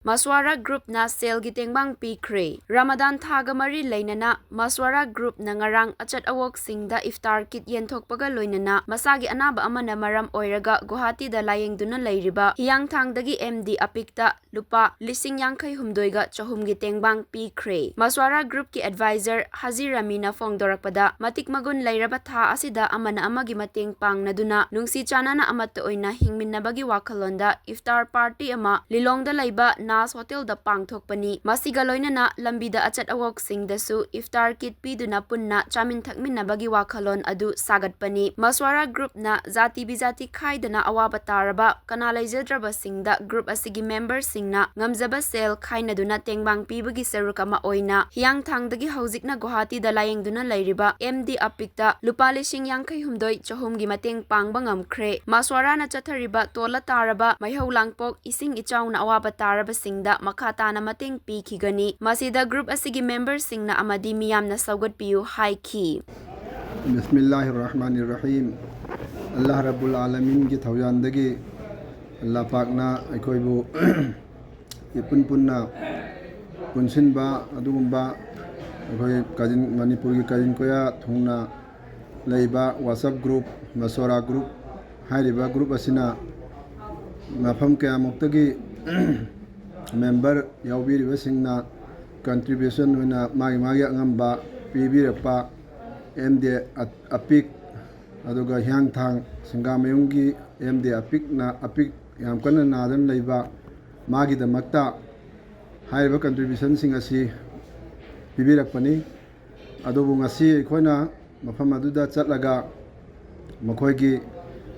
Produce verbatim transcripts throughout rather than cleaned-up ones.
ꯃꯁ꯭ꯋꯥꯔꯥ ꯒ꯭ꯔꯨꯞꯅ ꯁꯦꯜꯒꯤ ꯇꯦꯡꯕꯥꯡ ꯄꯤꯈ꯭ꯔꯦ꯫ ꯔꯃꯗꯥꯟ ꯊꯥꯒ ꯃꯔꯤ ꯂꯩꯅꯅ ꯃꯁ꯭ꯋꯥꯔꯥ ꯒ꯭ꯔꯨꯞꯅ ꯉꯔꯥꯡ ꯑꯆꯠ ꯑꯋꯣꯛꯁꯤꯡꯗ ꯏꯐꯇꯥꯔ ꯀꯤꯠ ꯌꯦꯟꯊꯣꯛꯄꯒ ꯂꯣꯏꯅꯅ ꯃꯁꯥꯒꯤ ꯑꯅꯥꯕ ꯑꯃꯅ ꯃꯔꯝ ꯑꯣꯏꯔꯒ ꯒꯨꯋꯥꯍꯥꯇꯤꯗ ꯂꯥꯌꯦꯡꯗꯨꯅ ꯂꯩꯔꯤꯕ ꯍꯤꯌꯥꯡꯊꯥꯡꯗꯒꯤ ꯑꯦꯝ ꯗꯤ ꯑꯄꯤꯛꯇ ꯂꯨꯄꯥ ꯂꯤꯁꯤꯡ ꯌꯥꯡꯈꯩ ꯍꯨꯝꯗꯣꯏꯒ ꯆꯍꯨꯝꯒꯤ ꯇꯦꯡꯕꯥꯡ ꯄꯤꯈ꯭ꯔꯦ꯫ ꯃꯁ꯭ꯋꯥꯔꯥ ꯒ꯭ꯔꯨꯞꯀꯤ ꯑꯦꯗꯚꯥꯏꯖꯔ ꯍꯥꯖꯤ ꯔꯃꯤꯅ ꯐꯣꯡꯗꯣꯔꯛꯄꯗ, ꯃꯇꯤꯛ ꯃꯒꯨꯟ ꯂꯩꯔꯕ ꯊꯥ ꯑꯁꯤꯗ ꯑꯃꯅ ꯑꯃꯒꯤ ꯃꯇꯦꯡ ꯄꯥꯡꯅꯗꯨꯅ ꯅꯨꯡꯁꯤ ꯆꯥꯟꯅꯅ ꯑꯃꯠꯇ ꯑꯣꯏꯅ ꯍꯤꯡꯃꯤꯟꯅꯕꯒꯤ ꯋꯥꯈꯜꯂꯣꯟꯗ ꯏꯐꯇꯥꯔ ꯄꯥꯔꯇꯤ ꯑꯃ ꯂꯤꯂꯣꯡꯗ ꯂꯩꯕ ꯅꯥꯁ ꯍꯣꯇꯦꯜꯗ ꯄꯥꯡꯊꯣꯛꯄꯅꯤ꯫ ꯃꯁꯤꯒ ꯂꯣꯏꯅꯅ ꯂꯝꯕꯤꯗ ꯑꯆꯠ ꯑꯋꯣꯛꯁꯤꯡꯗꯁꯨ ꯏꯐꯇꯥꯔ ꯀꯤꯠ ꯄꯤꯗꯨꯅ ꯄꯨꯟꯅ ꯆꯥꯃꯤꯟ ꯊꯛꯃꯤꯟꯅꯕꯒꯤ ꯋꯥꯈꯜꯂꯣꯟ ꯑꯗꯨ ꯁꯥꯒꯠꯄꯅꯤ꯫ ꯃꯁ꯭ꯋꯥꯔꯥ ꯒ꯭ꯔꯨꯞꯅ ꯖꯥꯇꯤ ꯕꯤꯖꯥꯇꯤ ꯈꯥꯏꯗꯅ ꯑꯋꯥꯕ ꯇꯥꯔꯕ ꯀꯅꯥ ꯂꯩꯖꯗ꯭ꯔꯕꯁꯤꯡꯗ ꯒ꯭ꯔꯨꯞ ꯑꯁꯤꯒꯤ ꯃꯦꯝꯕꯔꯁꯤꯡꯅ ꯉꯝꯖꯕ ꯁꯦꯜ ꯈꯥꯏꯅꯗꯨꯅ ꯇꯦꯡꯕꯥꯡ ꯄꯤꯕꯒꯤ ꯁꯔꯨꯛ ꯑꯃ ꯑꯣꯏꯅ ꯍꯤꯌꯥꯡꯊꯥꯡꯗꯒꯤ ꯍꯧꯖꯤꯛꯅ ꯒꯨꯋꯥꯍꯥꯇꯤꯗ ꯂꯥꯌꯦꯡꯗꯨꯅ ꯂꯩꯔꯤꯕ ꯑꯦꯝ ꯗꯤ ꯑꯄꯤꯛꯇ ꯂꯨꯄꯥ ꯂꯤꯁꯤꯡ ꯌꯥꯡꯈꯩ ꯍꯨꯝꯗꯣꯏ ꯆꯍꯨꯝꯒꯤ ꯃꯇꯦꯡ ꯄꯥꯡꯕ ꯉꯝꯈ꯭ꯔꯦ꯫ ꯃꯁ꯭ꯋꯥꯔꯥꯅ ꯆꯠꯊꯔꯤꯕ ꯇꯣꯜꯂ ꯇꯥꯔꯕ ꯃꯩꯍꯧ ꯂꯥꯡꯄꯣꯛ ꯏꯁꯤꯡ ꯏꯆꯥꯎꯅ ꯑꯋꯥꯕ ꯇꯥꯔꯕꯁꯤꯡꯗ ꯃꯈꯥ ꯇꯥꯅ ꯃꯇꯦꯡ ꯄꯤꯈꯤꯒꯅꯤ꯫ ꯃꯁꯤꯗ ꯒ꯭ꯔꯨꯞ ꯑꯁꯤꯒꯤ ꯃꯦꯝꯕꯔꯁꯤꯡꯅ ꯑꯃꯗꯤ ꯃꯤꯌꯥꯝꯅ ꯁꯧꯒꯠꯄꯤꯌꯨ ꯍꯥꯏꯈꯤ꯫ ꯕꯤꯁꯃꯤꯜꯂꯥꯍꯤꯔ ꯔꯍꯃꯥꯅꯤꯔ ꯔꯍꯤꯝ꯫ ꯑꯜꯂꯥꯍ ꯔꯕꯨꯜ ꯑꯥꯂꯃꯤꯟꯒꯤ ꯊꯧꯖꯥꯟꯗꯒꯤ ꯑꯜꯂꯥꯍ ꯄꯥꯛꯅ ꯑꯩꯈꯣꯏꯕꯨ ꯏꯄꯨꯟ ꯄꯨꯟꯅ ꯄꯨꯟꯁꯤꯟꯕ ꯑꯗꯨꯒꯨꯝꯕ ꯑꯩꯈꯣꯏ ꯀꯥꯖꯤꯟ, ꯃꯅꯤꯄꯨꯔꯒꯤ ꯀꯥꯖꯤꯟ ꯀꯣꯌꯥ ꯊꯨꯡꯅ ꯂꯩꯕ ꯋꯥꯆꯞ ꯒ꯭ꯔꯨꯞ, ꯃꯁꯣꯔꯥ ꯒ꯭ꯔꯨꯞ ꯍꯥꯏꯔꯤꯕ ꯒ꯭ꯔꯨꯞ ꯑꯁꯤꯅ ꯃꯐꯝ ꯀꯌꯥꯃꯨꯛꯇꯒꯤ ꯃꯦꯝꯕꯔ ꯌꯥꯎꯕꯤꯔꯤꯕꯁꯤꯡꯅ ꯀꯟꯇ꯭ꯔꯤꯕ꯭ꯌꯨꯁꯟ ꯑꯣꯏꯅ ꯃꯥꯒꯤ ꯃꯥꯒꯤ ꯑꯉꯝꯕ ꯄꯤꯕꯤꯔꯛꯄ ꯑꯦꯝ ꯗꯤ ꯑꯄꯤꯛ, ꯑꯗꯨꯒ ꯍꯤꯌꯥꯡꯊꯥꯡ ꯁꯤꯡꯒꯥꯃꯌꯨꯝꯒꯤ ꯑꯦꯝ ꯗꯤ ꯑꯄꯤꯛꯅ, ꯑꯄꯤꯛ ꯌꯥꯝ ꯀꯟꯅ ꯅꯥꯗꯨꯅ ꯂꯩꯕ ꯃꯥꯒꯤꯗꯃꯛꯇ ꯍꯥꯏꯔꯤꯕ ꯀꯟꯇ꯭ꯔꯤꯕ꯭ꯌꯨꯁꯟꯁꯤꯡ ꯑꯁꯤ ꯄꯤꯕꯤꯔꯛꯄꯅꯤ꯫ ꯑꯗꯨꯕꯨ ꯉꯁꯤ ꯑꯩꯈꯣꯏꯅ ꯃꯐꯝ ꯑꯗꯨꯗ ꯆꯠꯂꯒ ꯃꯈꯣꯏꯒꯤ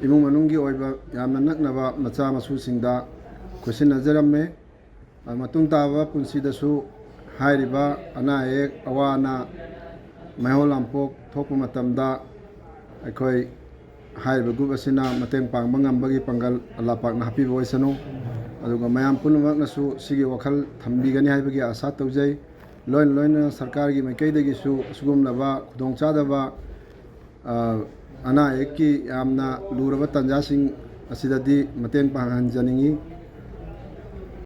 ꯏꯃꯨꯡ ꯃꯅꯨꯡꯒꯤ ꯑꯣꯏꯕ ꯌꯥꯝꯅ ꯅꯛꯅꯕ ꯃꯆꯥ ꯃꯁꯨꯁꯤꯡꯗ ꯈꯨꯠꯁꯤꯟꯅꯖꯔꯝꯃꯦ꯫ ꯃꯇꯨꯡ ꯇꯥꯕ ꯄꯨꯟꯁꯤꯗꯁꯨ ꯍꯥꯏꯔꯤꯕ ꯑꯅꯥ ꯑꯌꯦꯛ, ꯑꯋꯥ ꯑꯅꯥ, ꯃꯩꯍꯧ ꯂꯥꯡꯄꯣꯛ ꯊꯣꯛꯄ ꯃꯇꯝꯗ ꯑꯩꯈꯣꯏ ꯍꯥꯏꯔꯤꯕ ꯒ꯭ꯔꯨꯞ ꯑꯁꯤꯅ ꯃꯇꯦꯡ ꯄꯥꯡꯕ ꯉꯝꯕꯒꯤ ꯄꯥꯡꯒꯜ ꯑꯜꯂꯥ ꯄꯥꯛꯅ ꯍꯥꯞꯄꯤꯕ ꯑꯣꯏꯁꯅꯨ꯫ ꯑꯗꯨꯒ ꯃꯌꯥꯝ ꯄꯨꯝꯅꯃꯛꯅꯁꯨ ꯁꯤꯒꯤ ꯋꯥꯈꯜ ꯊꯝꯕꯤꯒꯅꯤ ꯍꯥꯏꯕꯒꯤ ꯑꯥꯁꯥ ꯇꯧꯖꯩ꯫ ꯂꯣꯏꯅ ꯂꯣꯏꯅꯅ ꯁꯔꯀꯥꯔꯒꯤ ꯃꯥꯏꯀꯩꯗꯒꯤꯁꯨ ꯑꯁꯤꯒꯨꯝꯂꯕ ꯈꯨꯗꯣꯡꯆꯥꯗꯕ, ꯑ, ꯑꯅꯥ ꯑꯌꯦꯛꯀꯤ ꯌꯥꯝꯅ ꯂꯨꯔꯕ ꯇꯥꯟꯖꯥꯁꯤꯡ ꯑꯁꯤꯗꯗꯤ ꯃꯇꯦꯡ ꯄꯥꯡꯍꯟꯖꯅꯤꯡꯏ꯫